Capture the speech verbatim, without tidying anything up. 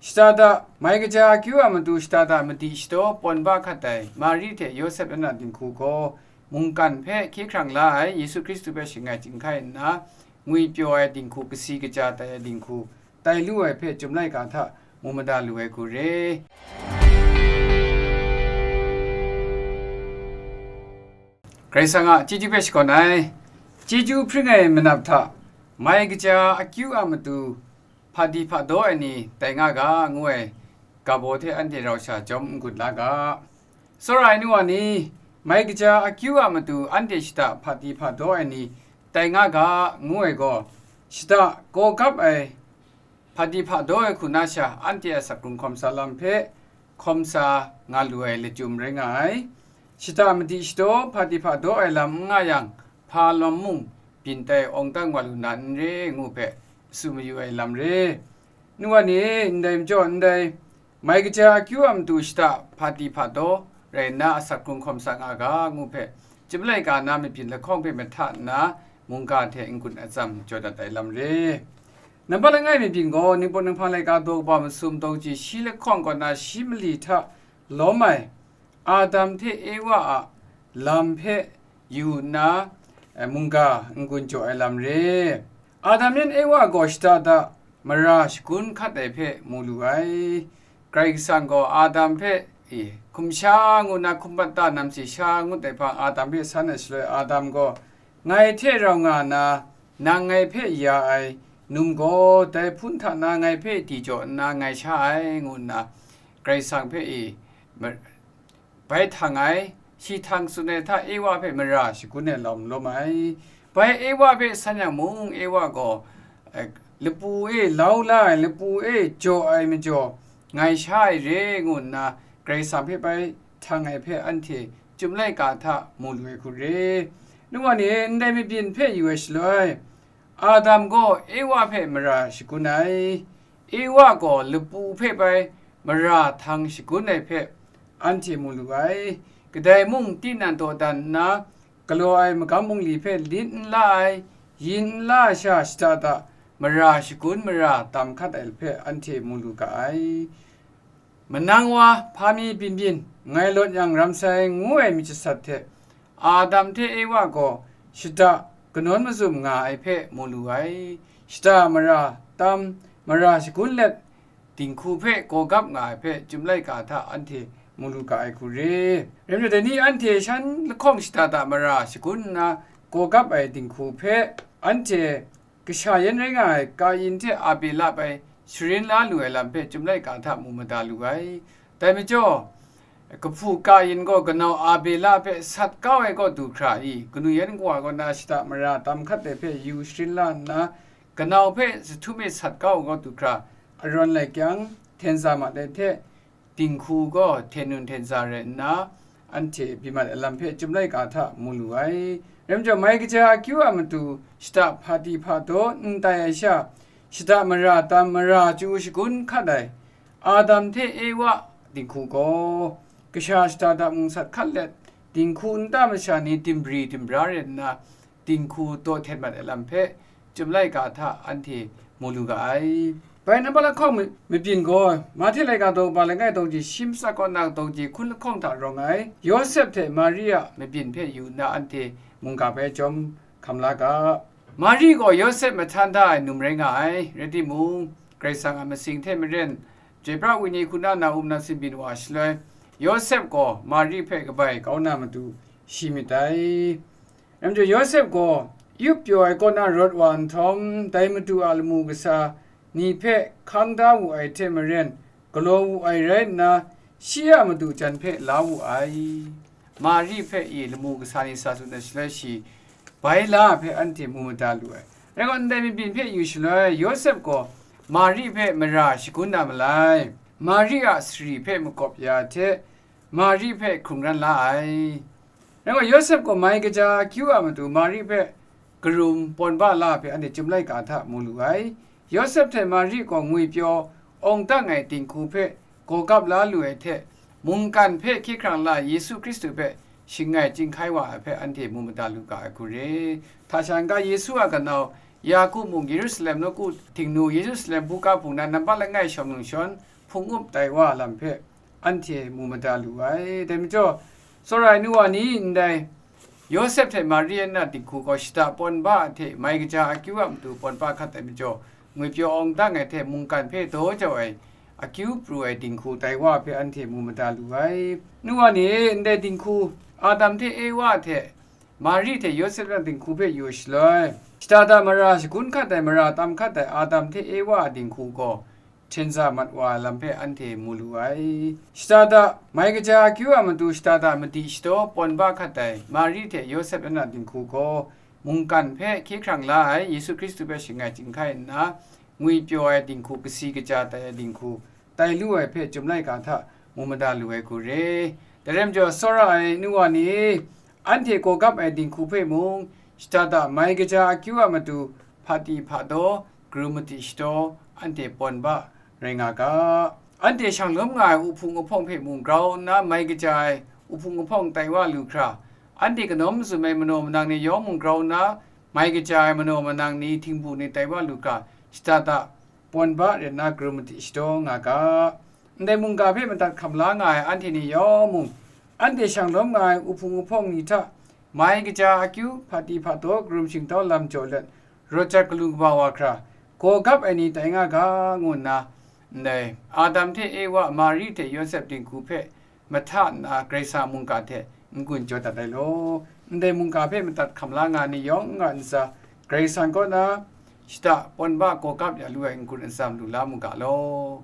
Shata da, mai kaja akyu a matu shata da madi shadaw pawn ba hkat ai Mari hte Yawsep yan a dinghku gaw, mungkan hpe hkye hkrang la ai Yesu Hkristu hpe shangai chyinghkai nna, ngwipyaw ai dinghku, kasi kaja tai ai dinghku, tai lu ai hpe Chyum laika hta mu mada lu ai hku re. Karai Kasang a chyeju hpe shakawn ai, chyeju hpring ai manap hta, mai kaja akyu a matu, hpadi hpadaw ai ni tai nga ga, ngu ai ga baw hte anhte rau sha chyawm n-gun la ga. Tsawra ai nu wa ni, mai kaja akyu a matu anhte shata hpadi hpadaw ai ni tai nga ga, ngu ai gaw, shata gaw gap ai, hpadi hpadaw ai hku na sha anhte a asak hkrung hkawm sa lam hpe hkawm sa nga lu ai lachyum rai nga ai. Shata madi shadaw hpadi hpadaw ai lam n nga yang, hpa lawm mung byin tai awng dang wa lu na n re, ngu hpe tsun mayu ai lam re. Nu wa ni, ndai majaw ndai, mai kaja akyu a matu shata hpadi hpadaw rai nna asak hkrung hkawm sa nga ga, ngu hpe Chyum laika na mabyin lahkawng hpe mahta nna mungga hte n-gun atsam jaw dat ai lam re. Nambat langai mabyin gaw, Ningpawt Ninghpang laika daw kaba masum daw kaji shi lahkawng kaw na shi mali hta lawm ai, Adam hte Ewa a lam hpe yu nna, eh, mungga n-gun jaw ai lam re. Adam yan Ewa gaw shata da mara shagun hkat ai hpe mu lu ai. Karai Kasang gaw Adam hpe, e, hkum sha ngu nna hkum bat ta namsi sha ngut ai hpang Adam hpe san ai shaloi, Adam gaw, "Ngai hte rau nga na, nang ngai hpe ya ai, num gaw dai hpun hta na ngai hpe di jaw nna ngai sha ai," ngu nna Karai Kasang hpe, e, ma-, bai htang ai, shi htang tsun ai hta Ewa hpe mara shagun ai lawm lawm ai. Bai Ewa hpe san yang mung, Ewa gaw, eh, lapu e lau la ai, lapu e jaw ai majaw, ngai sha ai re, ngu nna Karai Kasang hpe bai htang ai hpe anhte Chyum laika hta mu lu ai hku re. Nu wa ni, ndai mabyin hpe yu ai shaloi, Adam gaw Ewa hpe mara shagun ai, Ewa gaw lapu hpe bai mara htang shagun ai hpe anhte mu lu ai. Kadai mung tinang dawdan nna, galaw ai magam bungli hpe lit n la ai, yin n la ai sha shata da mara shagun mara tam hkat ai hpe anhte mu lu ga ai. Manang wa hpa mi byin byin, ngai lawt yang ram sai ngu ai myit jasat hte, Adam hte Ewa gaw shata kanawn mazum nga ai hpe mu lu ai. Shata mara tam, mara shagun let, dinghku hpe gaw gap nga ai hpe Chyum laika hta anhte mu lu ga ai hku re. Rai nme, dai ni anhte shan lahkawng shata da mara shagun nna gaw gap ai dinghku hpe anhte kasha yan rai nga ai Kayin hte Abela bai sharin la lu ai lam hpe Chyum laika hta mu mada lu ai. Dai majaw, kahpu Kayin gaw kanau Abela hpe sat kau ai kaw du hkra i, kanu yan kawa kaw na shata mara tam hkat ai hpe yu sharin la nna, kanau hpe jahtum e sat kau ai kaw du hkra, arawn lai kyang, hten za mat ai hte, dinghku gaw hten nun hten za rai nna, anhte byi mat ai lam hpe Chyum laika hta mu lu ai. Rai majaw, mai kaja akyu a matu shata hpadi hpadaw n tai ai sha, shata mara tam, mara chyu shagun hkat ai Adam hte Ewa dinghku gaw, kasha shata da mung sat hkat let, dinghku nta masha ni dimbri dimbra rai nna, dinghku daw hten mat ai lam hpe Chyum laika hta anhte mu lu ga ai. Bai nambat lahkawng ma-, mabyin gaw, Mahte laika daw kaba langai daw kaji shi matsa kaw na daw kaji hkun lahkawng hta rawng ai, Yawsep hte Mari a mabyin hpe yu nna anhte mungga bai chyawm hkam la ga. Mari gaw Yawsep mahtan da ai num rai nga ai, rai timung, Karai Kasang a masing hte maren, Chyoi pra ai ni hku na na um na tsin byin wa shaloi, Yawsep gaw Mari hpe kabai kau na matu shi myit dai. Rai majaw, Yawsep gaw yup pyaw ai kaw na rawt wa nhtawm, dai Madu a lamu kasa ni hpe hkang da wu ai hte maren, galaw wu ai rai nna, shi a madu jan hpe la wu ai. Mari hpe i lamu kasa ni sa tsun ai shaloi shi, bai la ai hpe anhte mu mada lu ai. Rai gaw, ndai mabyin hpe yu shaloi, Yawsep gaw Mari hpe mara shagun na malai, Mari a sari hpe makawp ya ai hte, Mari hpe hkrung ran la ai. Rai gaw, Yawsep gaw mai kaja akyu a matu Mari hpe karum pawn ba la ai hpe anhte Chyum laika hta mu lu ai. Yawsep hte Mari gaw ngwipyaw awng dang ai dinghku hpe gaw gap la lu ai hte, mungkan hpe hkye hkrang la ai Yesu Hkristu hpe shangai chyinghkai wa ai hpe anhte mu mada lu ga ai hku re. Hta sha n-ga Yesu a kanau Yaku mung Yerusalem nawku htingnu, Yerusalem buga hpung na nambat langai shawng lung shawn, hpung up tai wa lam hpe anhte mu mada lu ai. Dai majaw, tsawra ai nu wa ni ndai Yawsep hte Mari a nat dinghku gaw shada pawn ba hte mai kaja akyu a matu pawn ba hkat ai majaw, ngwipyaw awng dang ai hte mungkan hpe daw jau ai akyu pru ai dinghku tai wa hpe anhte mu mada lu ai. Nu wa ni, ndai dinghku, Adam hte Ewa hte Mari hte Yawsep a dinghku hpe yu shaloi, shada da mara shagun hkat ai, mara tam hkat ai Adam hte Ewa a dinghku gaw hten za mat wa ai lam hpe anhte mu lu ai. Shada da mai kaja akyu a matu shada da madi shadaw pawn ba hkat ai Mari hte Yawsep a nat dinghku gaw mungkan hpe hkye hkrang la ai Yesu Hkristu hpe shangai chyinghkai nna, ngwipyaw ai dinghku, kasi kaja tai ai dinghku, tai lu ai hpe Chyum laika hta mu mada lu ai hku re. Dai rai majaw, tsawra ai nu wa ni, anhte gawgap ai dinghku hpe mung, shada da mai kaja akyu a matu hpati hpadaw, garu madi shadaw, anhte pawn ba rai nga ga. Anhte shang lawm nga ai uhpung uhpawng hpe mung grau nna mai kaja ai uhpung uhpawng tai wa lu hkra, anhte kanau mazum ai manaw manang ni yawng mung grau nna mai kaja ai manaw manang ni, htingbu ni tai wa lu hkra, shada da pawn ba rai nna garu madi shadaw nga ga. Ndai mungga hpe madat hkam la nga ai anhte ni yawng mung, anhte shang lawm nga ai uhpung uhpawng ni hta mai kaja akyu, hpati hpadaw, karum shingtau lam jaw let, rawt jat galu kaba wa hkra, gawgap ai ni tai nga ga, ngu nna, ndai Adam hte Ewa, Mari hte Yawsep dinghku hpe mahta nna Karai Kasang mungga hte n-gun jaw dat ai law, ndai mungga hpe madat hkam la nga ai ni yawng a ntsa, Karai Kasang kaw na shada pawn ba gawgap ya lu ai n-gun atsam lu la mu ga law.